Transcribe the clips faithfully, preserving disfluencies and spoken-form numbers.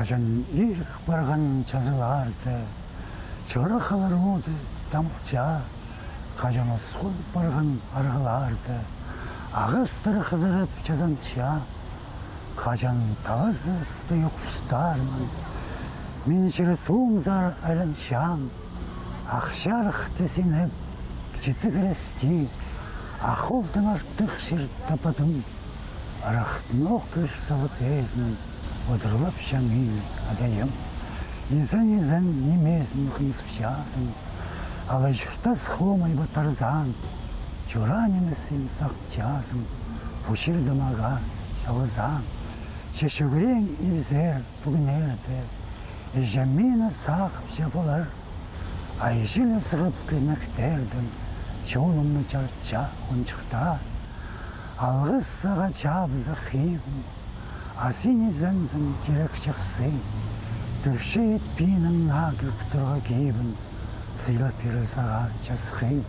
Хаҷан ирік парған чазыларда, чорахалар оды тамылча, хаҷан осхол парған арғыларда, ағастар хызырып чазанча, хаҷан талазар туйғыстарның, мин чир суумзар айланчам, ах чарыхты синеп, читігіресті, ах холдың артых чир таппадым. Арахтың ох кӱс салып ээзін, одырлап чаңи адайым. Изен-изен нимезін хынзыпчазың, алай чуртас хомай ба тарзан, чура нимезін сағынчазың, пу чирде мағаа чалғызаң. Че чӱгӱрең ибзер пӱгӱннерде, іҷем мині сағыпча полар. Ай чіли сығып кізнектердең, чолымны чарытча хонҷыхтар. Алғыс сағаа чабызах хыйым, а син изензің тирек чахсы. Тӱрче ит пинің наа кӧк турға кибін, сыйлап пирер сағаа час хыйым.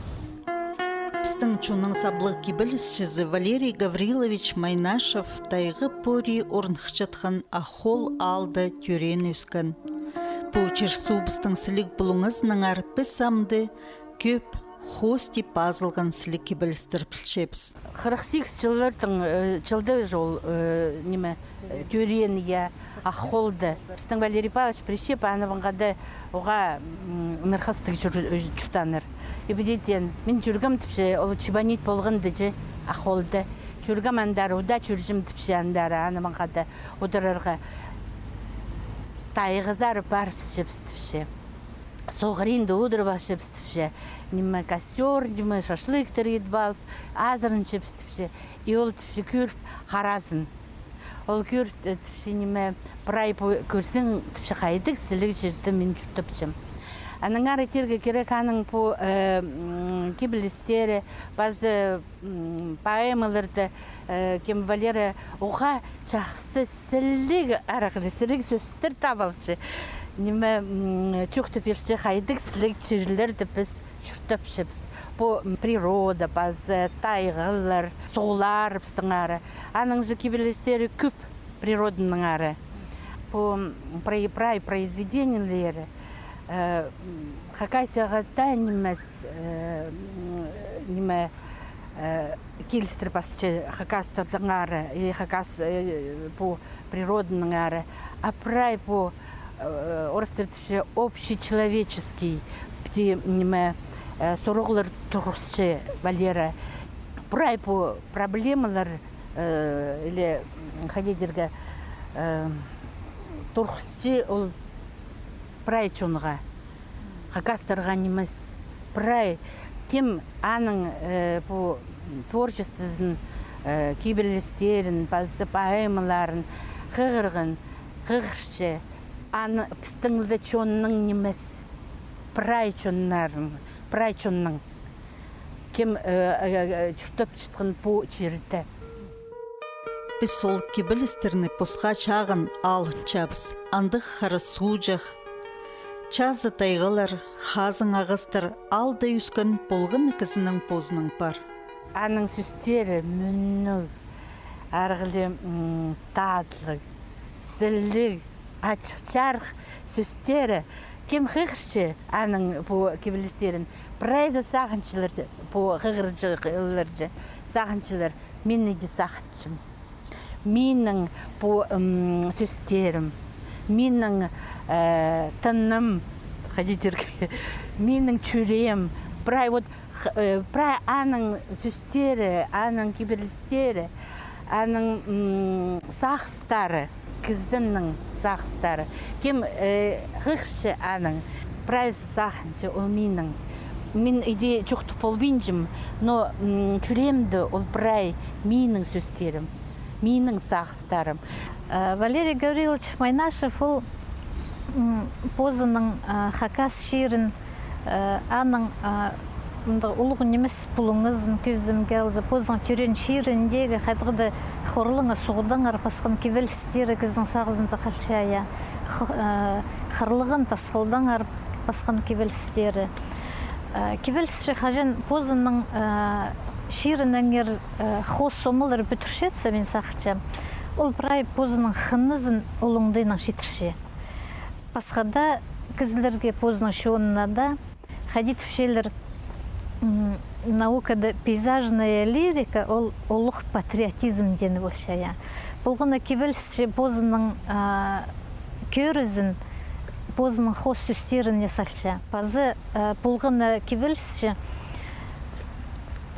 Пістің чонның саблығ кибелісчізі Валерий Гаврилович Майнашев тайға пори орныхчатхан Ах Хол аалда тӧреен-ӧскен. Пу чир-суубыстың сіліг пулуңазынаңар піс амды кӧп хоос тіп пазылған сіліг кибелістер пілчебіс. Хырых сигіс чылларның, э, чылда ол, э, ниме, э, тӧреен, я, Ах Холда. Пістің Валерий Павлович Прищеп, аны маңғада оға, м, нырхастығ чур-, чуртааннар. Ибдеен, мин чӧргем тіпче, ол чибанит полған тіпче Ах Холда. Чӧргем андар, удаа чӧрчем тіпче андар, аны маңғада одырарға. Тайғазар парыбысчабыс тіпче. Соғыринда одырыбысчабыс тіпче. Ниме, костёр, ниме, шашлыктар идіп алып, азыранчабыс тіпче. И ол тіпче кӧріп харазын. Ол кӧр-, э, тіпче, ниме, прай пу кӧрзең, тіпче, хайдағ сіліг чирде мин чуртапчам. Аннаңар иттерге кирек аның пу, э, м, кибелістері, пазы, м, поэмаларда, э, кем Валера уғаа чахсы сіліг, арағлы сіліг сӧстер таап алча. Ниме, м, чоохтап пирче, хайдағ сіліг чирлерде піс чуртапчабыс. Пу, м, природа, пазы тайғалар, суғлар пістіңер. Аның же кибелістері кӧп природанаңар. Пу, м, прай-, прай произведениелері, э, м, Хакасияға таа нимес, э, м, ниме, э, килістір пасча хакастарнаңар, и хакас, э, пу природанаңар. А прай пу, э, орыстар тіпче, общечеловеческий, пу, ниме, э, сурығлар турғысча Валера. Прай пу проблемалар, э, или, м, хайди тирге, э, турғысча ол прай чонға. Хакастарға нимес, прай. Кем аның, э, пу творчествозын, э, кибелістерін, пазы поэмаларын хығырған, хығырча, аны пістің ле чонның нимес, прай чоннарның, прай чонның. Кем, э, э, э, чуртапчатхан пу чирде. Піс ол кибелістерні посха чағын алынчабыс. Андағ хара суғҷах, чазы тайғалар, хазың ағастар, аалда ӧскен полған кізінің позының пар. Аның сӧстері мӱнніг, арғылы, м, татлығ, сіліг, ачых-чарых сӧстері. Кем хығырча аның пу кибелістерін, прайзы сағынчалар, пу хығырҷыларҷа сағынчалар. Мин иди сағынчам. Минің пу, м, сӧстерім, минің, э, тыным, хайди тирге, минің чӱреем, прай вот, х-, э, прай аның сӧстері, аның кибелістері, аның, м, сағыстары, кізінің сағыстары. Кем, э, хығырча аның, прайзы сағынча, ол минің. Мин иди чоохтап полбинчам, но, м, чӱреемде ол прай минің сӧстерім, минің сағыстарым. Э, Валерий Гаврилович Майнашев, ол, м, позының, э, хакас чирін, э, аның, э, мындағ улуғ нимес пулуңазын кӧзідімге алза, позының тӧреен чиріндегі хайдағ-да хорлаңа суғдаңар пасхан кибелістері кізінің сағызында халча, я. Х-, э, хырлаған тасхылдаңар пасхан кибелістері. Э, кибелісчі хаҷан позының, э, чирінеңер, э, хоос сомалар пӱдірчетсе, мин сағынчам, ол прай позының хынызын ол оңдайнаң читірче. Пасха даа кізілерге, позының чонына даа, хайди тіпчелер, м, наукада пейзажная лирика, ол улуғ патриотизм теені полча, я. Полған на кибелісчі позының, а, кӧрізін, позының хоос сӧстеріне салча. Пазы, а, полған на кибелісчі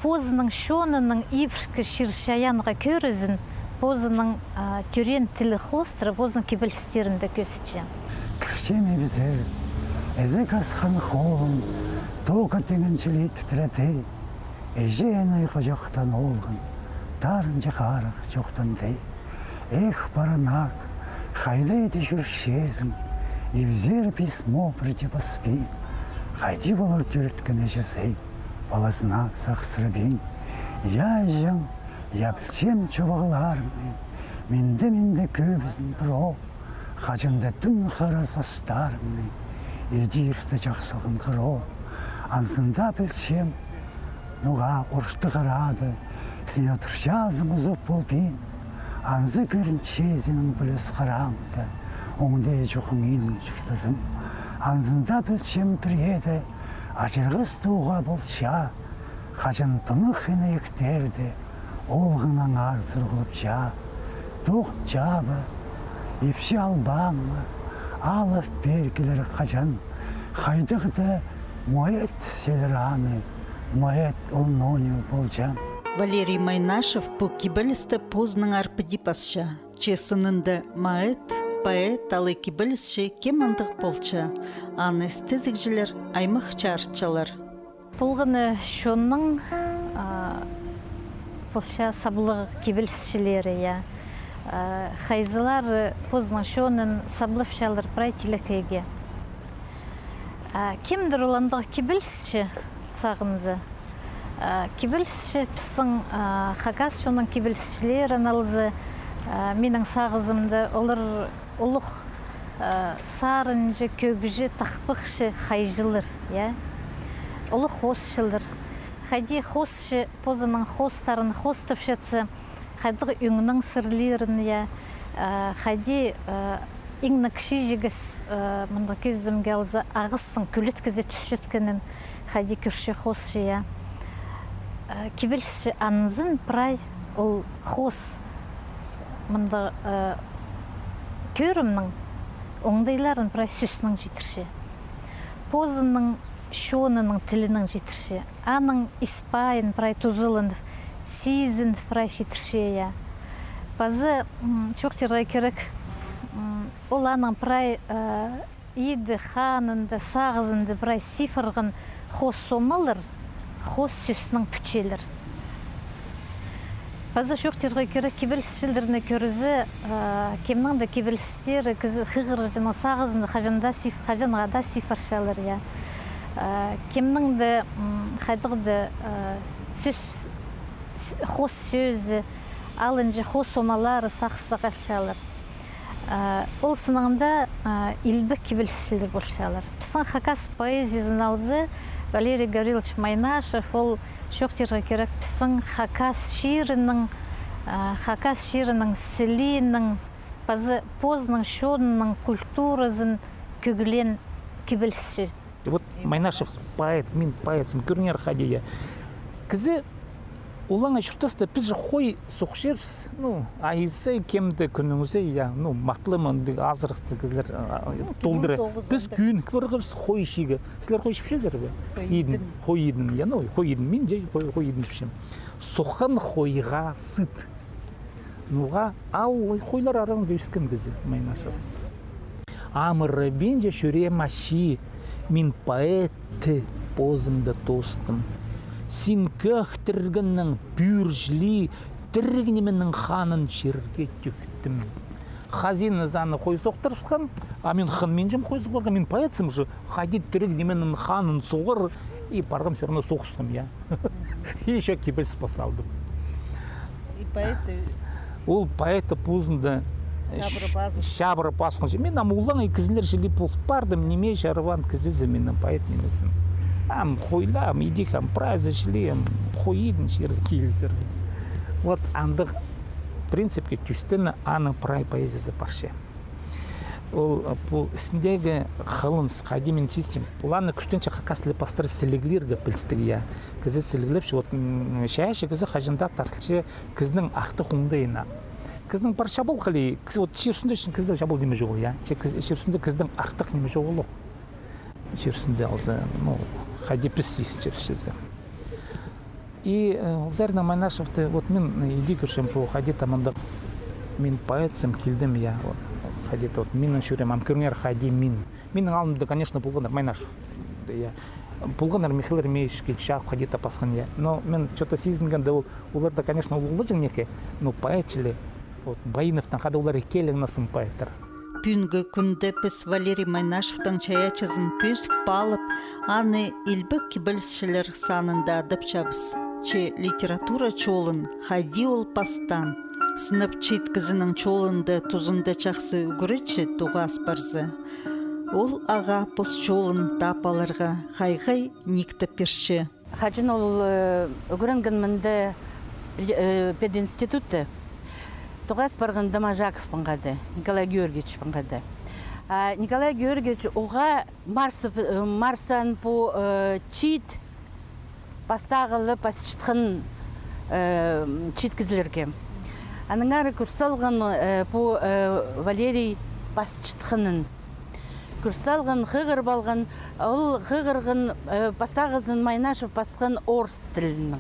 позының чонының ибіркі чир-чайаанға кӧрізін, позының, а, тӧреен тілі хоостыра, позының кибелістерінде кӧзітче. Кірчем ибзер, ізіг асхан холын, тоға тиңнен чіли тітіреді. Іҷе-іні хоҷахтаң оолғын, тарынҷы харах чоохтанды. Эх, паранах, хайда иди чӧрчезің, ибзер письмо пірдее паспин. Хайди полар тӧрткен іҷезі, палазына сағыссырабин. Я іҷең, я пілчем чобағларыңны, минде-минде кӧбізін пір ох. Хаҷан даа тӱн хара састарыңны, иди ирте чахсылған хыро. Анзында пілчем, ноға орты харада, син одырчазың узуп полбин. Анзы кӧрінче синің пӱлес хараңда, оңдай чох минің чуртазым. Анзында пілчем пірееде, аҷырғас тоға полча, хаҷан тынығ инектерді, оолғын аңар сурғылапча. Тоғын чабы, ипчі албаанны, алып пеер килер хаҷан, хайдағ-да моэт силер аны, моэт ол ноо ниме полҷаң. Валерий Майнашев пу кибелісті позынаңар піди пасча. Че сынында моэт, поэт алай кибелісчі кем андағ полча, аны істезігҷілер аймах чарытчалар. Полған на чонның, а, полча саблығ кибелісчілері, я. А, хайзылары позының чонын саблапчалар прай тилекейге. А, кемдір ол андағ кибелісчі сағынза. А, кибелісчі пістің, а, хакас чонның кибелісчілерін алза, а, минің сағызымда олар улуғ, а, сарынҷы, кӧгҷі, тахпахчы хайҷылар, я. Улуғ хоосчылар. Хайди хоосчы позының хоостарын хоостапчатса, хайдағ ӧңнің сірлерін, я, а, хайди, а, иң на кічіҷегес, а, мындағ кӧзідімге алза, ағастың кӱлеткізі тӱсчеткенін хайди кӧрче хоосчы, я. А, кибелісчі анзын прай ол хоос мындағ, а, кӧрімнің оңдайларын прай сӧснең читірче. Позының чонының тілінең читірче. Аның ис-пайын прай тузаланып, сизініп прай читірче, я. Пазы, м, чоохтирға кирек, м, ол аның прай, э, иді ханында, сағызында прай сыпырған хоос омалар, хоос сӧснең пӱтчелер. Пазы чоохтирға кирек, кибелісчілерні кӧрзе, а, кемнің дее кибелістері кізі хығырҷының сағызында хаҷан даа сып-, хаҷанға даа сыпарчалар, я. А, кемнің дее, м, хайдағ даа, а, сӧс, с-, хоос сӧзі, алынҷа хоос омалары сағыста халчалар. А, ол сынында, а, илбек кибелісчілер полчалар. Пістің хакас поэзиязын алза, Валерий Гаврилович Майнашев, ол чоохтирға кирек, пістің хакас чирінің, а, хакас чирінің сілиинең, пазы позының чонының культуразын кӧглеен кибелісчі. И вот Майнашев поэт, мин поэт, сым кӧріңер хайди, я. Кізі олаңай чуртаста, піс же хой соғысчабыс, ну, айызы кемде кӱніңізі, я, ну, матлы мындағ азырастығ кізілер, а, ну, толдыра. Піс кӧнік парғабыс хой чиирге. Сірер хой чіпчезер бе? Хой идін. Идін. Хой идін, я, ну, хой идін, мин же хой, хой идін чіпчем. Соған хойға сыт. Ноға, ол хойлар аразында ӧскен кізі, Майнашев. Амырабинча чӱреем ачы, мин поэт тіп позымды тоостым. Син кӧг тірігінің пӱӱр чіли, тіріг нименің ханын чирге тӧктім. Хазина саны хой соғыстырыбысхан, а мин хынминчам хой соғарға, мин поэтсым же, хайди тіріг нименің ханын соғар, и парғам всё равно соғысхам, я. И ещё кибеліс пас алдым. И поэт, э, ол поэт позында, э, чабыра пазын. Чабыра пасханча. Мин ам улаң и кізілер чіли пол пардым, ниме чарабаан кізізі минің поэт нимезін. Ам хойлаам, идӧк ам прайзы чіли, ам хой идін чир килзер. Вот андағ принципке тӱстене аның прай поэзиязы парча. Ол, а, пу істіндегі хылыныс, хайди мин сизінчем. Оларны кӱстенче хакас тілі пастыра сіліглирге пілістіг, я. Кізі сіліглепче, вот, м, чайаачы кізі хаҷан даа тартылча кізінің артых оңдайына. Кізінің пар чабал хали, кізі, вот, чир ӱстӱнде чын кізі чабал ниме чоғыл, я. Че кіз-, чир ӱстӱнде кізінің артых ниме чоғыл ох. Чир ӱстӱнде алза, ну, хайди піс сизінчебіс чізе. И, э, ол саринаң Майнашевті, вот мин, э, илиг кӧрчем пу хайди-да мындағ, мин поэтсем килдім, я, вот, хайди-да, вот, минің чӱреем, ам кӧріңер, хайди мин. Минің алнымда, конечно, полғаннар Майнашев, я. Полғаннар Михаил Еремеевич Кильчичаков, хайди-да пасхан, я. Но мин чё-то сизінгенде ол, оларда, конечно, улуғлаҷаң неке, но поэт чіли, вот, Баиновтаң хада олар ікӧлең на сын поэттер. Пӱӱнгі кӱнде піс Валерий Майнашевтің чайаачызын пӧзік паалап, аны илбек кибелісчілер санында адапчабыс. Че литература чолын хайди ол пастаан, сынап чиит кізінің чолында тузында чахсы ӱгретчі тоғас парза, ол ағаа пос чолын таап аларға хай-хай ниик тіп пирче. Хаҷан ол, э, ӱгренген мында, э, пединститутта, тоғас парған Доможаковпаң хада, Николай Георгиевичпең хада. А Николай Георгиевич уғаа марс-, э, марсаан пу, э, чиит пастағылы пасчатхан, э, чиит кізілерге. Аннаңар кӱр салған, э, пу, э, Валерий пасчатханын. Кӱр салған, хығырып алған, ол хығырған, э, пастағызын Майнашев пасхан орыс тілінең.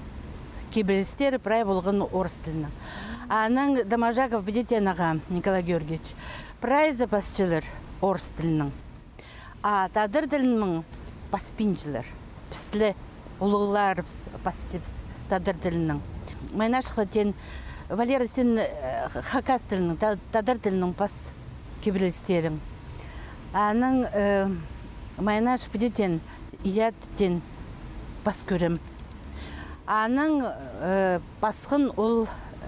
Кибелістері прай полған орыс тілінең. Анаң Доможаков піди теен ағаа, Николай Георгиевич, прайзы пасчалар орыс тілінең. А тадар тілінең паспинчалар. Піс ле улуғларыбыс пасчабыс тадар тілінең. Майнашевха теен: «Валера, син, э, хакас тілінең, та-, тадар тілінең пас кибелістерің». Анаң, э, Майнашев піди теен: «Я, — теен, — пас кӧрем». Анаң, э, пасхан ол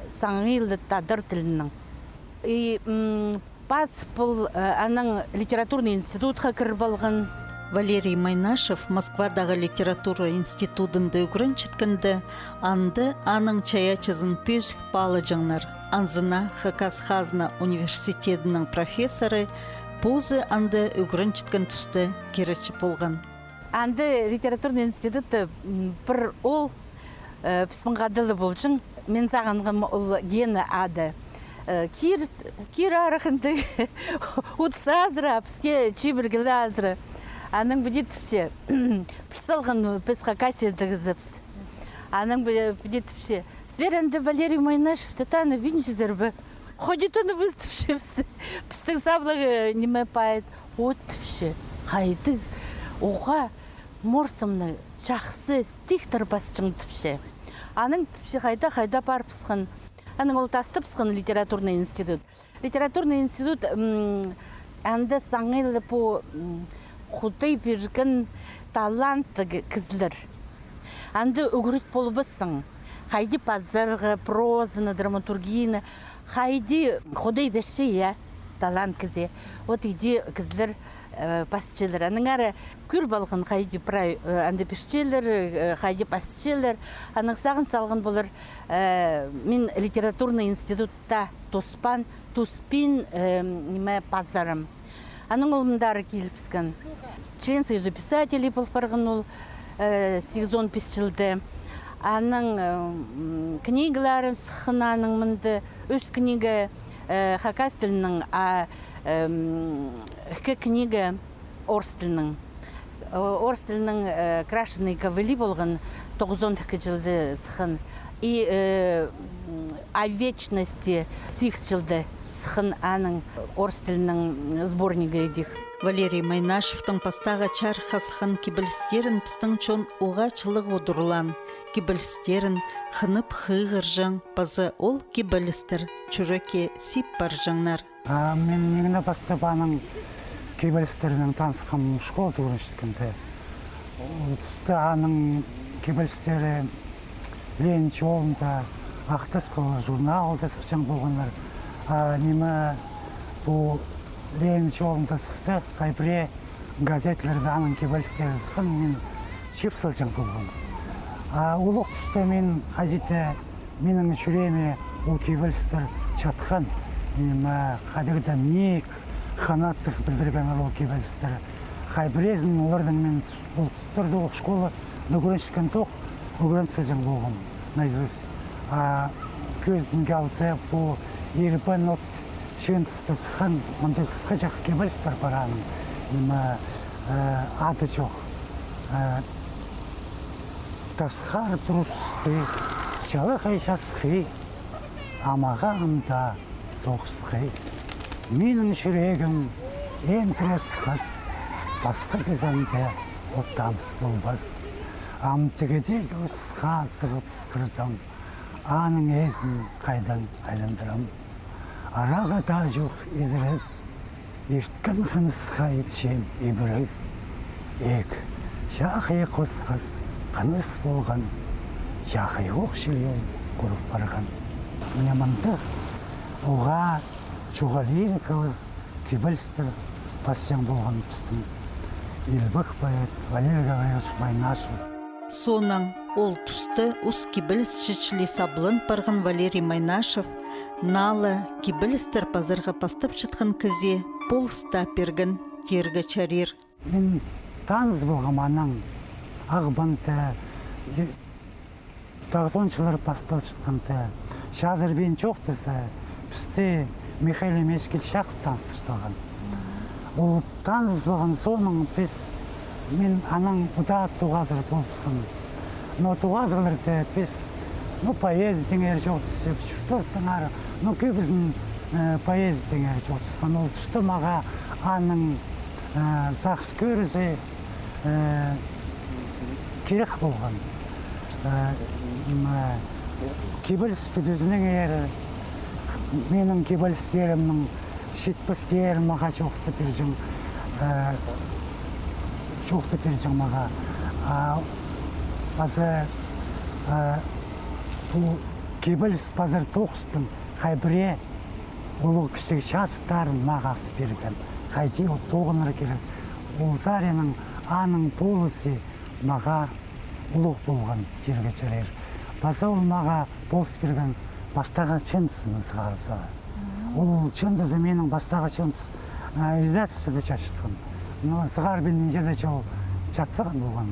саңай ла тадар тілінең. И, м, пас пол, э, анаң литературный институтха кіріп алған. Валерий Майнашев Москвадағы литература институдында ӱгренчеткенде, анда аның чайаачызын пӧзік паалаҷаңнар. Анзына Хакас хазна университедінің профессоры позы анда ӱгренчеткен туста киречі полған. Анда литературный институтта, м, пір оол, э, піспін хада ла полҷаң, мин сағынғам, ол Гена ады. Э, кир, кир арах анда, утыс азыра, піске чибіргі ле азыра. Анаң піди тіпче, піл салған, піс Хакасияда кізібіс. Анаң пі-, піди тіпче: «Сірер анда Валерий Майнашевті таныбинчазар ба?» «Хайди таныбинчабыс, — тіпче, — піс, пістің саблығ, э, ниме, поэт». «От, — тіпче, — хайдағ, уғаа морсымны чахсы стихтер пасчаң», — тіпче. Анаң тіпче: «Хайда, хайда пар пысхан?» Анаң ол тастап пысхан литературный институт. Литературный институт, м, анда саңай ла пу, м, Худай пирген талантлығ кізілер. Анда ӱгрет полбассың, хайди пазарға прозаны, драматургияны, хайди Худай пирче, я, талант кізее. Вот иди кізілер, э, пасчалар. Аннаңар кӧріп алған, хайди прай, э, анда пирчелер, э, хайди пасчалар. Анаң сағын салған полар, э, мин литературный институтта туспаан, туспин, э, ниме, пазарым. Анаң ол мындар килібіскен. Член Союза писателей пол парған ол, э, сигізон пис чылда. Аның, э, м, книгаларын сыххан аның мында. Ӱс книга, э, хакас тілінең, а, эм, ікі книга орыс тілінең. О-, орыс тілінең, э, «Крашеные ковыли» полған, тоғызон ікі чылда сыххан. И, э, м, «О вечности» сигіс чылда сыххан аның орыс тілінең сборнигі идӧк. Валерий Майнашевтің пастағы чарыхха сыххан кибелістерін пістің чон уғаа чылығ удурлаан. Кибелістерін хынып хығырҷаң, паза ол кибелістер чӱрекке сип парҷаңнар. А мин ниме пастап аның кибелістерінең танысхам школада ӱгренчеткенде. Ол туста аның кибелістері «Ленин чолында», «Ах тас кӧглер» журналда сыхчаң полғаннар. А ниме, пу «Ленин чолында» сыхса, хай пірее газеталарда аның кибелістері сыххан, мин чыып салҷаң полғам. А улуғ туста мин хайди-да, минің чӱрееме ол кибелістер чатхан. Ниме, хайдағ-да ниик, Хынаттығ пілдіргеннер ол кибелістер. Хай пірезін оларның мин ол тустарда ох школада ӱгренчеткем тох, ӱгрен салҷаң полғам наизусть. А кӧзідімге алза, пу ирбен от чыындыста сыххан мындағ хысхаҷах кибелістер пар аның. Ниме, э, ады чох. Э, тасхар турысты, чалахай часхы, амаға анда соғысхы. Минің чӱрегім андыра сыххас, пасха кізі анда от таныс полбас. Ам тігіде чылтысха сығып сыххарзам, аның ізін хайдаң айландырам? Араға даа чох изіреп, ирткен хынысха итчем ибіреп. Ек, чахайы хосхас хыныс полған, чахайы ох чыл-йыл кӱріп парған. Мына мындағ уғаа чуға лирикалығ кибелістер пасчаң полған пістің илбек поэт Валерий Гаврилович Майнашев. Соонаң ол туста ус кибелісчі чіли саблан парған Валерий Майнашев наа ла кибелістер пазарға пастапчатхан кізее полыс таа пирген тирге чарир. Мин таныс полғам анаң Ағбанда, и тоғызонынҷы чыллар пасталчатханда, чазырбин чоохтаза, пісті Михаил Емеч Кильчичаков таныстыр салған. Ол таныс полған соонаң піс, мин анаң удаа тоғазығ полыбысхам. Но тоғазығларда піс, ну, поэзия теңер чоохтасчабыс, чуртастаңар, ну, кӧбізін, э, поэзия теңер чоохтасхан. Ол туста мағаа аның, э, сағыс кӧрізі, э, кирек полған. Э, м, э, кибеліс пӱдізінеңер, минің кибелістерімнің читпестерін мағаа чоохтап пирҷең, э, чоохтап пирҷең мағаа. А паза, э, пу кибеліс пазар тоғыстың хай пірее улуғ кічіг чазыттарын мағаа ас пирген. Хайди ол тоғынар кирек. Ол саринаң аның полызы мағаа улуғ полған тирге чарир. Паза ол мағаа полыс пирген пастағы чыындызын сығарып сала. Ол чыындызы минің пастағы чыындыз, а, издательствода чатчатхан. Ну, сығарбин нинҷе-де чыл чатсаған полған.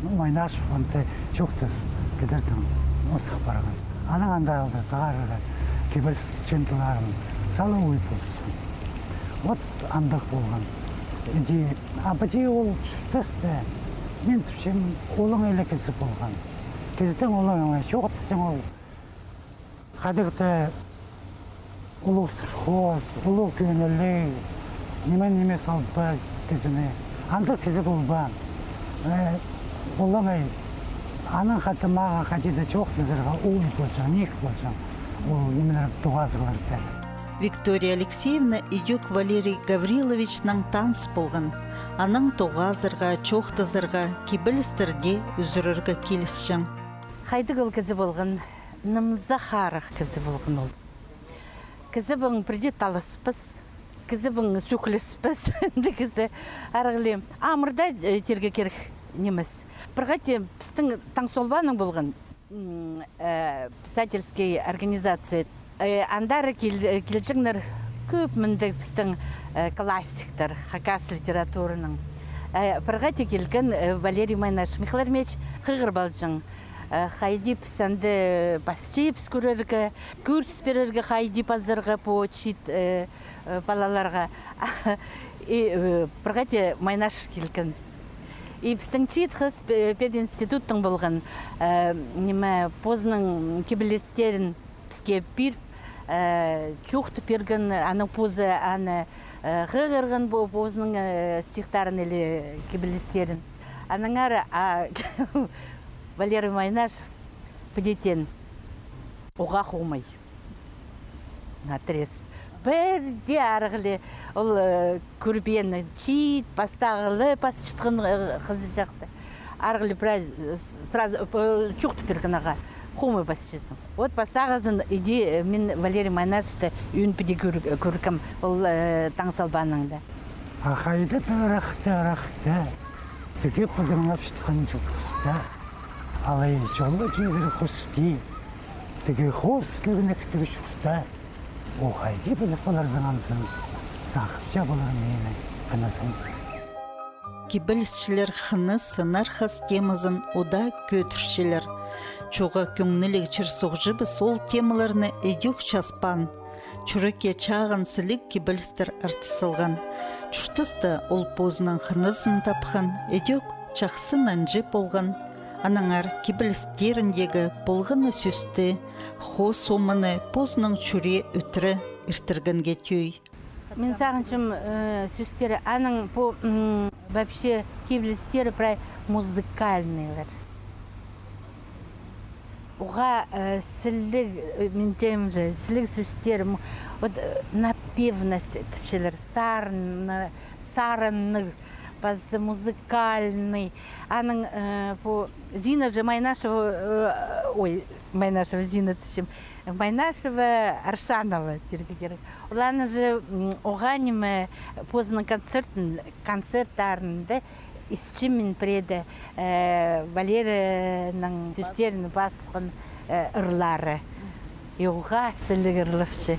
Ну, Майнашев анда чоохтазып кідірдім. Ну, сых парған. Анаң анда алдыр сығарарға кибеліс чыындыларын сала ой полыбысхан. Вот андағ полған. Иди, а піди ол чуртаста, мин тіпчем, олаңай ла кізі полған. Кізідең олаңай чоохтасчаң ол. Хайдағ-да улуғ сырхоос, улуғ кӧңніліг, ниме-ниме салбас кізіні. Андағ кізі полбаан. Э, олаңай, анаң хада мағаа хайди-да чоохтазарға ой полҷаң, ниик полҷаң. Ол нимелер тоғазығларда. Виктория Алексеевна идӧк Валерий Гавриловичнаң таныс полған. Анаң тоғазарға, чоохтазарға кибелістерде ӱзӱрерге килісчең. Хайдағ ол кізі полған, нымза харах кізі полған ол. Кізібең пірдее таласпас, кізібең сӧклеспес. Андағ кізі арғылы амыр даа, э, тирге кирек нимес. Пір хати пістің Таң Солбаның полған, м, э, писательский организация. Э, андар кил-, э, килҷеңнер кӧп мындағ пістің, э, классиктер хакас литератураның. Э, пір хати килген, э, Валерий Майнашев, Михаил Еремеевич хығырып алҷаң. Э, хайди піс анда пасчабыс кӧрерге, кӧріс пирерге, хайди пазарға пу чиит, э, э, палаларға. И, э, пір хати Майнашев килген. И пістің чиит хыс пе-, пединституттың полған, э, ниме, позының кибелістерін піске пиріп, э, чоохтап пирген, аның позы аны, э, хығырған по-, позының, э, стихтарын или кибелістерін. Аннаңар, а, Валерий Майнашев піди теен: «Оға хомай». Наотрез. Пірдее арғылы ол, э, кӧрбеен, чиит, пастағы ла пасчатхан, э, хызыҷахты. Арғылы прай, э, с-, сразу, э, чоохтап пирген: «Аға, хомай пасчазың». Вот пастағызын иди, э, мин Валерий Майнашевті ӧӧн піди кӧр-, кӧргем ол, э, Таң Солбаның даа. А хайда-да ырахта, ырахта тігі пызыңнап чатхан чылтыста, алай чоллығ кизіре хости, тігі хоос кӧгенектіг чуртта, о, хайди піліп поларзың анзын, Сағынча полар минің хынызым. Кибелісчілер хыныс, нархас темазын удаа кӧдірчелер. Чоға кӧңніліг чир суғҷыбыс ол темаларны ідӧк чазбаан. Чӱрекке чағын сіліг кибелістер артыс салған. Чуртаста ол позының хынызын тапхан, ідӧк чахсы нанҷы полған. Аннаңар кибелістеріндегі полған на сӧсті, хоос оманы позының чӱрее ӧтіре иртіргенге тӧӧй. Мин сағынчам, э, сӧстері, аның пу, м, вообще кибелістері прай музыкальныйлар. Уғаа, э, сіліг, э, мин теем же, сіліг сӧстері, м, вот, э, напевность тіпчелер, сарынны-, сарыннығ, пазы музыкальный. Аның, э, пу Зина же Майнашева, э, ой, Майнашева Зина тіпчем, Майнашева Аршанова тирге кирек. Оларның же, м, уғаа ниме, позының концертін, концерттарында исчем мин пірееде, э, Валерияның сӧстерін пазылған, э, ырлары. И уғаа сіліг ырлапча.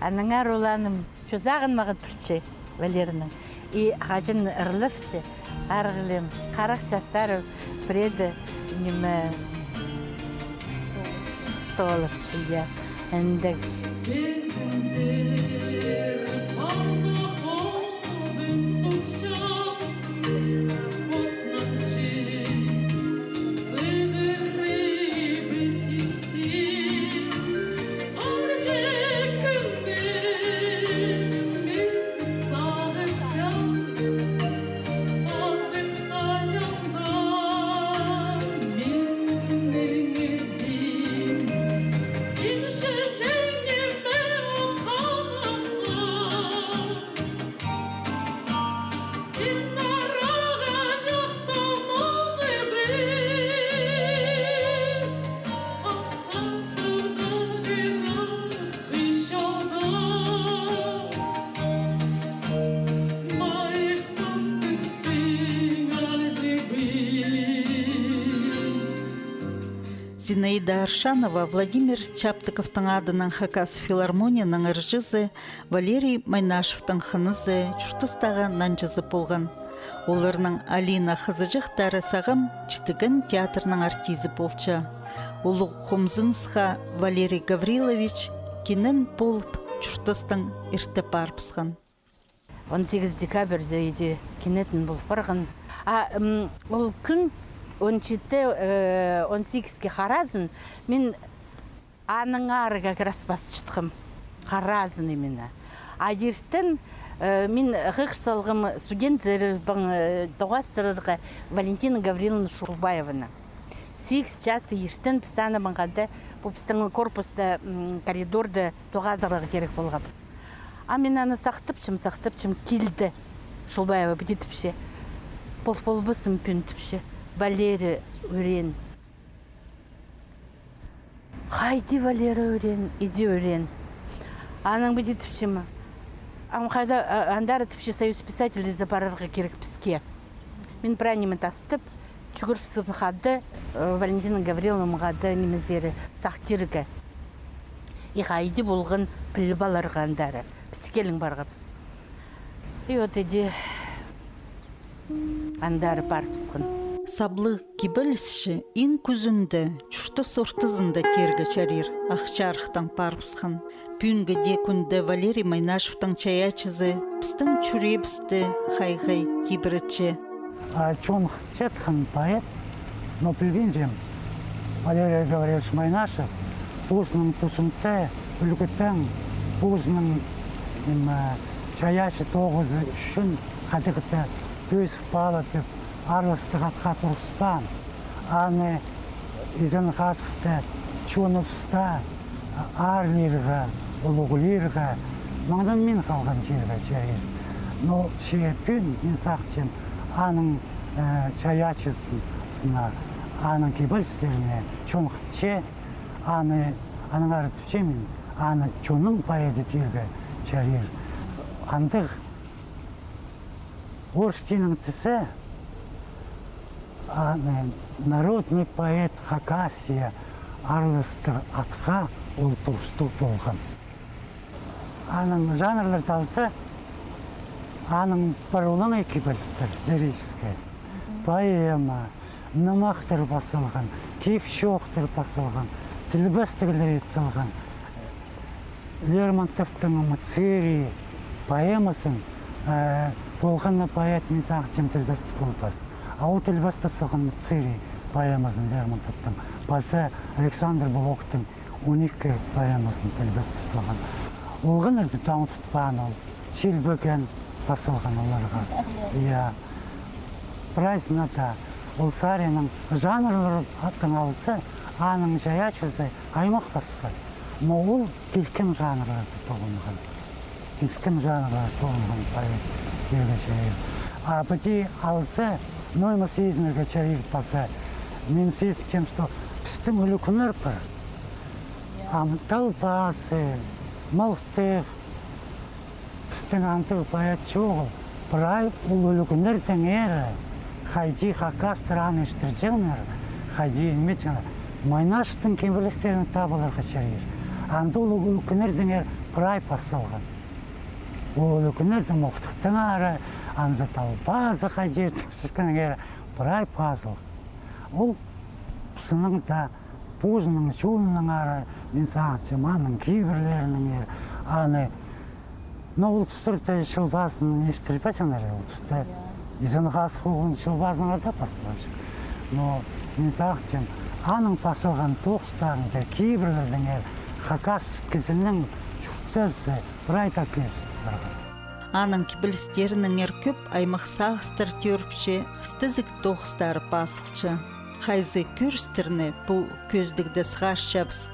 Аннаңар оларның чозағын мағат пілче Валерияның. И хаҷан ырлапча, арғылем, харах частары пірееде ниме, тоғылапча, я, індіг. Зинаида Аршанова, Владимир Чаптыковтың адынаң Хакас филармонияның ырҷызы, Валерий Майнашевтің хынызы, чуртастағы нанҷызы полған. Оларның Алина хызыҷахтары сағам читіген театрның артизі полча. Улуғ хомзынысха Валерий Гаврилович кинен полып, чуртастаң ирте парыбысхан. Он сигіс декабрьде иди кинетін пол парған. А, м, ол кӱн он читі, э, он сигіске харазын мин аннаңар как раз пасчатхам. Харазын именно. А иртен, э, мин хығыр салғам студенттербең, э, тоғастырарға Валентина Гавриловна Шулбаеваны. Сигіс часта иртен піс аны маңғада, пу пістің корпуста, м, коридорда тоғазарға кирек полғабыс. А мин аны сахтапчам, сахтапчам, килді. Шулбаева піди тіпче. Пол, полбазым пӱӱн тіпче. Валерий ӱреен. Хайди Валерий ӱреен, иди ӱреен. Анаң піди тіпчем. Ам хайда, а, андар тіпче, Союз писателей за парарға кирек піске. Мин прай ниме тастап, чӱгӱріп сыхпын хада, э, Валентина Гавриловнаға да нимезер сахтирға. И хайди полған піліп аларға андары. Піс килін парғабыс. И вот иди андары парыбысхан. Саблығ кибелісчі иң кӱзінде, чуртас ортызында тирге чарир, ах чарыхтаң парыбысхан. Пӱӱнгі дее кӱнде Валерий Майнашевтің чайаачызы пістің чӱреебісті хай-хай тибіретче. А чон хынчатхан поэт, но пілбинчем, Валерий Гаврилович Майнашев позының тузында, ӱлгӱдең, позының, ниме, чайаачы тоғызы ӱчӱн хайдағ-да пӧзік пала тіп, арғыстығ атха турғыспаан. Аны изен-хазыхта чоныбыста аарлирға, улуғлирға, маңнанмин халған чирге чарир. Но че пӱӱн мин сағынчам, аның, э, чайаачызына, аның кибелістеріне чон хынча, аны, аннаңар тіпчем мин, аны чонның поэді тирге чарир. Андағ орыс тілінең тізе, аны народный поэт Хакасия арғыстығ атха ол турыстығ полған. Аның жанрлар талза, Аның пар олаңай кибелістер, лирический. Поэма, нымахтар пазылған, кип-чоохтар пазылған, тілбестіглер ит салған. Лермонтовтың «Мцыри» поэмазын, э, полған на поэт, мин сағынчам, тілбестеп полбас. А ол тілбестеп салған «Мцыри» поэмазын Лермонтовтың. Паза Александр Блоктың он ікі поэмазын тілбестеп салған. Олғаннарны таа тутпаан ол. «Чилбіген» пазылған оларға. Я. Прайзына даа. Ол саринаң жанрлар аттың алза, аның чайаачызы аймах пасха. Но ол килкім жанрларда тоғынған. Килкім жанрларда тоғынған поэт, тирге чарир. А піди алза, ноо ниме сизінерге чарир паза. Мин сизінчем, что пістің ӱлӱкӱннер пар. Ам Талбазы, Мылтых, пістің андағ поэт чоғыл. Прай ол ӱлӱкӱннердеңер, хайди хакастар аны истірҷеңнер, хайди ниме иҷеңнер. Майнашевтің кибелістерін табыларға чарир. Анда ол ӱлӱкӱннердеңер прай пазылған. Ол ӱлӱкӱннерде Мылтыхтаңар, анда Талбазы хайди иртірчеткеннеңер прай пазылған. Ол сыннаң даа позының чонынаңар, мин сағынчам, аның кибірлерінеңер, аны, но ол тустарда Чылбазын истірбеҷеңнер, ол туста. Изен-Хазых уғлының Чылбазынаңар даа пазылбаҷаң. Но мин сағынчам, аның пазылған тоғыстарында, кибірлердеңер, хакас кізінің чуртазы прай даа кӧзідіп парған. Аның кибелістерінеңер кӧп аймах сағыстар тӧріпче, істезіг тоғыстары пазылча. Хайзы кӧрістерні пу кӧзідігде сығарчабыс.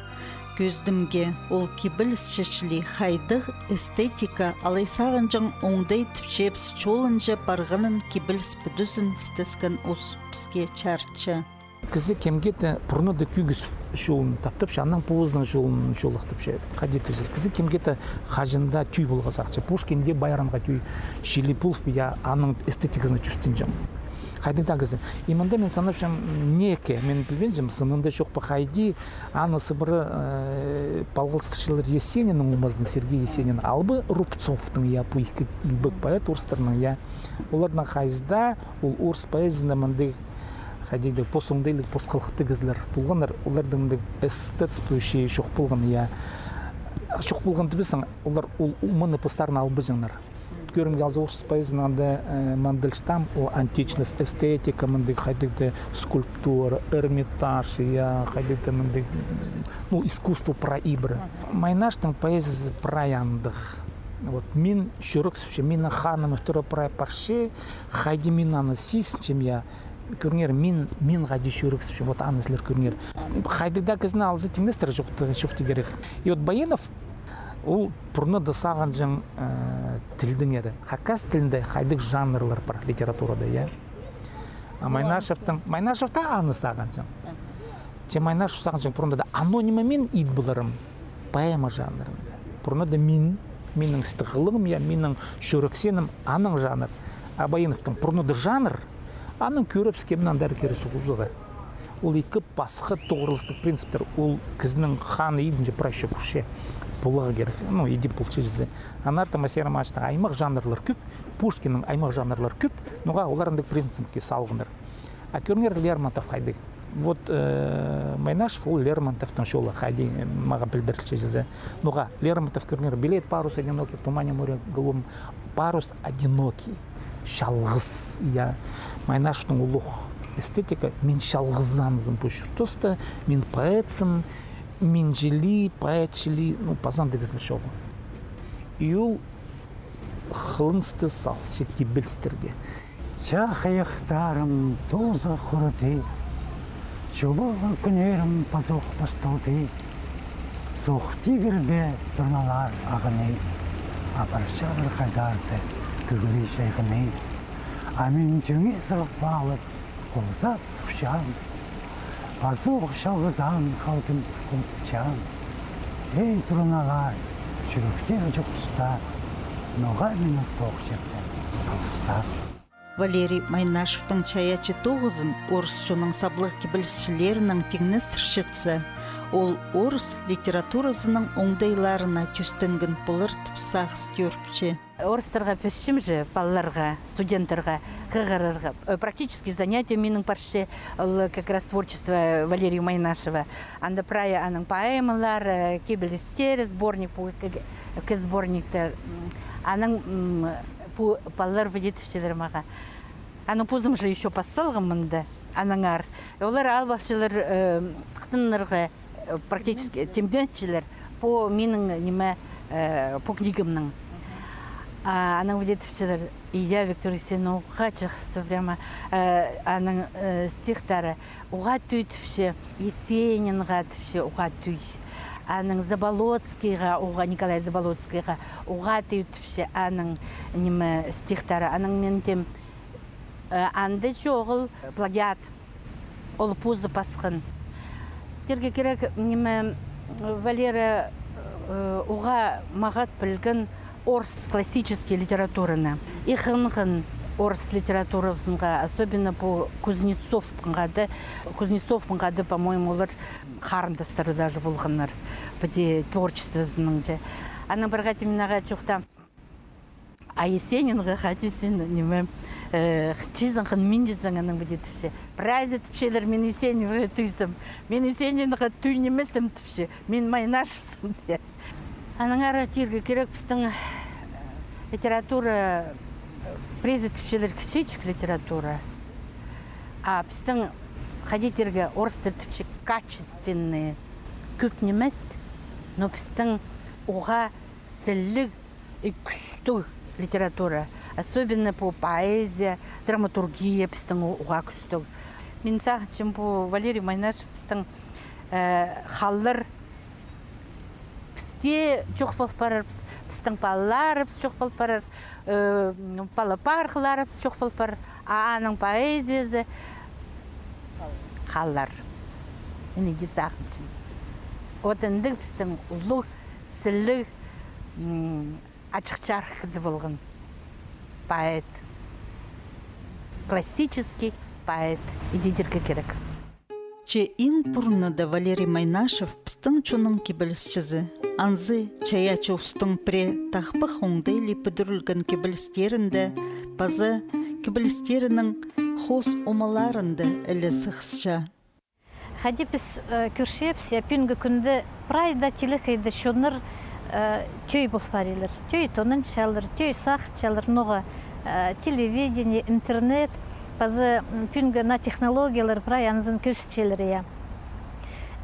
Кӧзідімге, ол кибелісчі чіли хайдағ эстетика алай сағынҷаң оңдай тіпчебіс чолынҷа парғанын кибеліс пӱдізін істескен ус піске чарытча. Кізі кемге-де пурнада кӧгіс чолын таптапча, анаң позының чолын чолахтапча. Хайди тіпче, кізі кемге-де хаҷан даа тӧӧй поларға сағынча. Пушкинге, Байронға тӧӧй чіли полып, я, аның эстетиказына тӱстенҷең. Хайдағ даа кізі. И мында мин санапчам, неке, мин пілбинчем, сынында чох па хайди, аны сыбыра, э, палғалыстырчалар Есениннің омазынаң, Сергей Есенин, албан Рубцовтың, я, пу ікі илбек поэт орыстарның, я. Оларның хайзы даа ол орыс поэзияда мындағ, хайди даа, пос оңдайлығ, пос хылыхтығ кізілер полғаннар, оларның мындағ эстетствосы чох полған, я. Чох полған тібіссің, олар ол оманы постарына албаҷаңнар. Кӧрімге алза, орыс поэзияның анда, э, Мандельштам, ол античность, эстетика, мындағ хайдағ даа скульптура, Эрмитаж, я, хайдағ даа мындағ, ну, искусство прай ибіре. Майнаштың поэзиязы прай андағ. Вот, мин чӱрексіпчем, минің ханым ӱтіре прай парча, хайди мин аны сизінчем, я, кӧріңер, мин, мин хайди чӱрексіпчем, вот аны сірер кӧріңер. Хайдағ даа кізіні алза, тиңнестірер чох, чох тирге кирек. И вот Баинов, ол пурнада сағынҷаң, э, тілдеңер. Хакас тілінде хайдағ жанрлар пар литературада, я? А Майнашевтің, Майнашев таа аны сағынҷаң. Че Майнашев сағынҷаң, пурнада даа, аны ниме мин ит поларым, поэма жанрында. Пурнада даа мин, минің істіг хылығым, я, минің чӱрексінім аның жанр. А Баиновтың пурнада даа жанр, аның кӧрібіс кемнең даа кирек суғызығы. Ол ікі пасха тоғырылыстығ принциптер, ол кізінің ханы идінҷе прай чох кӧрче. Поларға кирек, ну, иди полча чізе. Аннаңар Моисей Романовичтің аймах жанрлар кӧп, Пушкиннің аймах жанрлар кӧп, ноға олар андағ принципке салғаннар. А кӧріңер, Лермонтов хайдағ. Вот, э, Майнашев ол Лермонтовтың чолы, хайди, э, мағаа пілдірілче чізе. Ноға Лермонтов, кӧріңер, белеет: «Парус одинокий в тумане моря голубом». Парус одинокий, чалғыс, я. Майнашевтің улуғ эстетика: «Мин чалғызанзым пу чуртаста, мин поэтсім, мин чіли, поэт чіли», ну, паза андағ кізілер чоғыл. И ол хылынысты салча кибелістерге. Чахайахтарым тооза хурады, чобалығ кӱннерім пазох пасталды. Соох тигірде турналар ағыны, апарчалар хайдар-да кӧглі чайғыны. А мин тӧңе сығып алып, холзап турчам. Пазох чалғызан халдым, холзапчам. Эй, турналар, чӱректер чох туста, ноға мині соох чирдең алыстап? Валерий Майнашевтің чайаачы тоғызын орыс чонның саблығ кибелісчілерінең тиңнестірчетсе, ол орыс литературазының оңдайларына тӧстенген полар тіп сағыс тӧріпче. Орыстарға пӧзчем же, палаларға, студенттерге хығырарға. Э, практический занятие минің парча, ол как раз творчество Валерия Майнашева. Анда прай аның поэмалар, э, кибелістер, сборник, пу ікі, ікі сборникті, м, аның, м, пу палалар піди тіпчелер мағаа. Аның позым же ещё пас салғам мында, аннаңар. Олар алып алчалар, э, тыхтанарға, э, практически тимненчелер пу минің, ниме, э, пу книгамның. А, анаң піди тіпчелер: «Ия, Виктория, син уғаа чахсы, прямо, э, аның, э, стихтары уғаа тӧӧй, — тіпче, — Есенинге, — тіпче, — уғаа тӧӧй. Аның Заболоцкийға уғаа, Николай Заболоцкийға уғаа тӧӧй, — тіпче, — аның, ниме, стихтары». Анаң мин тим, э, анда чоғыл плагиат. Ол позы пасхан. Тирге кирек, ниме, Валера, э, уғаа мағат пілген орыс классический литератураны. Иғынған орыс литературазынға, особенно пу Кузнецов паңғады, Кузнецов паңғады, по-моему, олар харындастары даже полғаннар, піди творчествозының же. Анаң пір хати мин ағаа чоохтаам: «А Есенинге хайди син, ниме, э, чізе хынминчезің?» Анаң піди тіпче: «Прайзы тіпчелер, мин Есенинге тӧӧйзем. Мин Есенинге тӧӧй нимеспін, — тіпче, — мин Майнашевсем», — тее. Аннаңар тирге кирек, пістің, э, литература, э, прайзы тіпчелер кічіҷек литература. А пістің, хайди тирге, орыстар тіпче, качественный, кӧп нимес, но пістің уғаа сіліг и кӱстіг литература, особенно пу поэзия, драматургия пістің у-, уғаа кӱстіг. Мин сағынчам, пу Валерий Майнашев пістің, э, халлар пісте чох пол парар, піс-, пістің палаларыбыс чох пол парар, э, пала пархыларыбыс чох пол парар, а аның поэзиязы халлар. Мин иди сағынчам. Вот андағ пістің улуғ сіліг, м, ачых-чарых кізі полған. Поэт. Классический поэт. Иди тирге кирек. Че иң пурнада Валерий Майнашев пістің чонның кибелісчізі. Анзы чайаачы устың пірее тахпах оңдай ли пӱдірілген кибелістерінде паза кибелістерінің хоос омаларында іле сығысча. Хайди піс, э, кӧрчебіс, я, пӱӱнгі кӱнде прай даа телекейде чоннар, э, тӧӧй пол парирлар. Тӧӧй тонанчалар, тӧӧй сағынчалар, ноға, э, телевидение, интернет, паза, м, пӱӱнгі наа технологиялар прай анзын кӧзітчелер, я.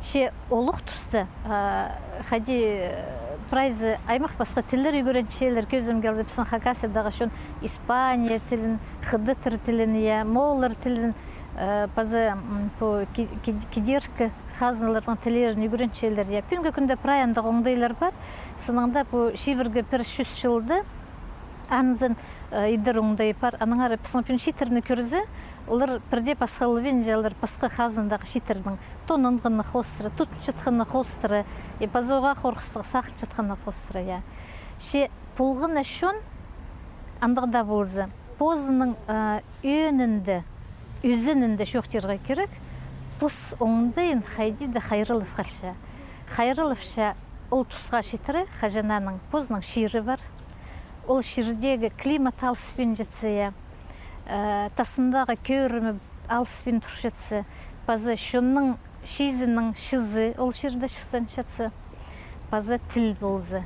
Че олох туста, э, хайди, э, прайзы аймах пасха тіллер ӱгренчелер, кӧзімге алза, пістің Хакасиядағы чон Испания тілін, хыдаттар тілін, я, мооллар тілін, э, паза, м, пу ки-, ки-, кидеркі хазналарның тіллерін ӱгренчелер, я. Пӱӱнгі кӱнде прай андағ оңдайлар пар. Сынында пу чибіргі пір чӱс чылда анзын, э, идер оңдай пар. Аннаңар пістің пӱӱн чииттерні кӧрзе, олар пірдее пасхалабинчалар пасха хазнадағы чииттернең. Тонанғаны хоостыра, тутынчатханы хоостыра, и паза уғаа хорғыстығ сағынчатханы хоостыра, я. Че полған на чон андағ даа полза, позының, э, ӧӧнінде, ӧзенінде, чоохтирға кирек, пос оңдайын хайди даа хайраллап халча. Хайраллапча ол тусха читіре, хаҷан аның позының чирі пар. Ол чирдегі климат алыспинчатса, я, э, тасындағы кӧрімі алыспин турчатса, паза чонның чизінің чызы ол чирде чыстанчатса, паза тіл полза.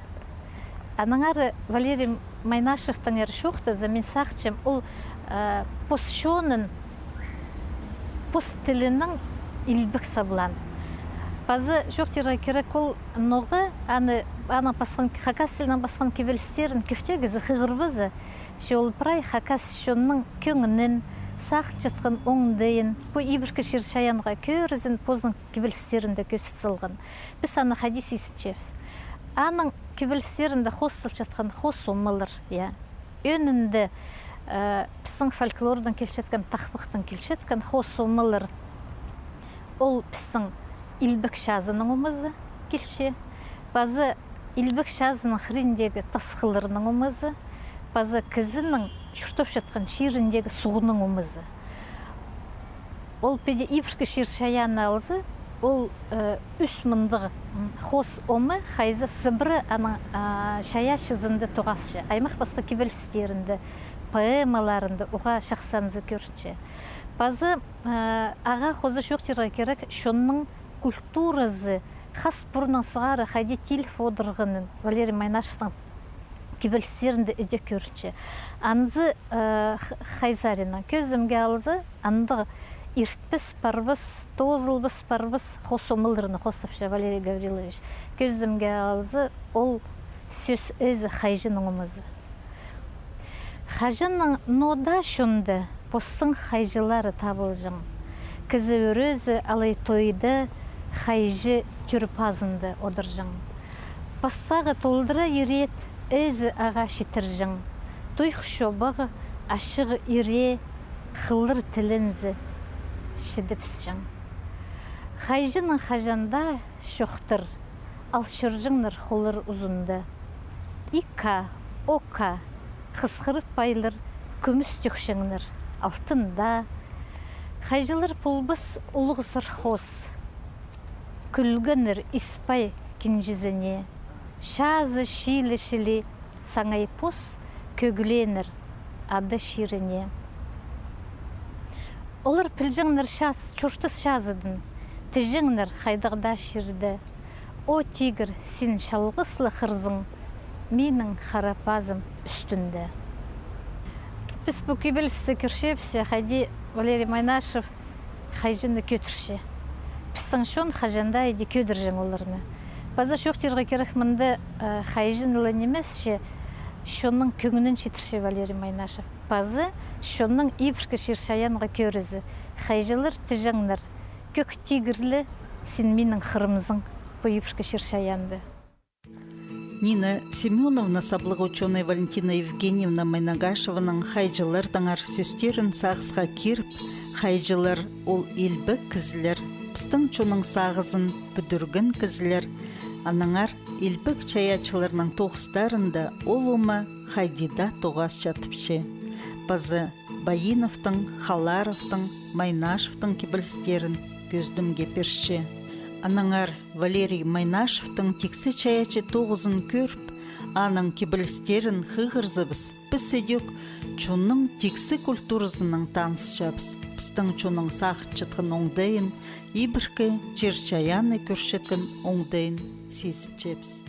Аннаңар Валерий Майнашевтеңер чоохтаза, мин сағынчам, ол, э, пос чонын, пос тілінең илбек саблаан. Паза чоохтирға кирек, ол ноға аны, аның пасхан, хакас тілінең пасхан кибелістерін кӧп тее кізі хығырбаза, че ол прай хакас чонның кӧңнін, сағынчатхан оңдайын, пу ибіркі чир-чайаанға кӧрізін позының кибелістерінде кӧзіт салған. Піс аны хайди сизінчебіс. Аның кибелістерінде хоосталчатхан хоос омалар, я. Ӧӧнінде, э, пістің фольклордаң килчеткен, тахпахтаң килчеткен хоос омалар. Ол пістің илбек чазының омазы килче. Паза илбек чазының хыриндағы тасхылларның омазы, паза кізінің чуртапчатхан чиріндегі суғның омазы. Ол піди ибіркі чир-чайаанны алза, Ол, э, ӱс мындағ, м, хоос омы хайзы сыбыра аның, а, чайаачызында тоғасча. Аймах пастағы кибелістерінде, поэмаларында уғаа чахсы анзы кӧрінче. Пазы, э, ағаа хоза чоохтирға кирек, чонның культуразы хас пуруннаң сығара хайди тиліп одырғанын Валерий Майнашевтің кибелістерінде іди кӧрінче. Анзы, э, х-, хай саринаң кӧзідімге алза, андағ иртпес парбас, тоозылбас парбас хоос омаларны хоостапча Валерий Гаврилович. Кӧзідімге алза, ол сӧс ээзі хайҷының омазы. Хаҷаннаң ноо даа чонда постың хайҷылары табылҷаң. Кізі ӱрезі алай тойда хайҷы тӧр пазында одырҷаң. Пастағы толдыра ирет ээзі ағаа читірҷең. Туйых чобағы, ачығы ирее хыллар тілензе чідібісчең. Хайҷының хаҷан даа чохтыр, ал чӧрҷеңнер холлар узында. Икі, ока, хысхырып пайлар, кӱмӱс тӧкчеңнер, алтын даа. Хайҷылар полбас улуғ сархоос. Кӱлгеннер Испай кинҷізіне. Чазы чиилі чіли саңай пос кӧглееннер ада чиріне. Олар пілҷеңнер час, чуртас чазыдын, тіҷеңнер хайдағ даа чирде. О, тигір, син чалғыс ла хырзың минің хара пазым ӱстӱнде. Піс пу кибелісті кӧрчебіс, хайди Валерий Майнашев хайҷыны кӧдірче. Пістің чон хаҷан даа иди кӧдірҷең оларны. Паза чоохтирға кирек, мында, э, хайҷын ла нимес че, чонның кӧңнін читірче Валерий Майнашев. Паза чонның ибіркі чир-чайаанға кӧрізі. Хайҷылар тіҷеңнер, кӧк тигірлі, син минің хырымзың пу ибіркі чир-чайаанда. Нина Семёновна саблығ учёный Валентина Евгеньевна Майнагашеваның хайҷылардаңар сӧстерін сағысха киріп, хайҷылар ол илбек кізілер, пістің чонның сағызын пӱдірген кізілер, аннаңар илбек чайаачыларның тоғыстарында ол ома хайди даа тоғасча тіпче. Паза Баиновтың, Халаровтың, Майнашевтің кибелістерін кӧзідімге пирче. Аннаңар Валерий Майнашевтің тиксі чайаачы тоғызын кӧріп, аның кибелістерін хығырзабыс, піс ідӧк чонның тиксі культуразынаң танысчабыс, пістің чонның сағынчатхан оңдайын, ибіркі чир-чайаанны кӧрчеткен оңдайын сизінчебіс.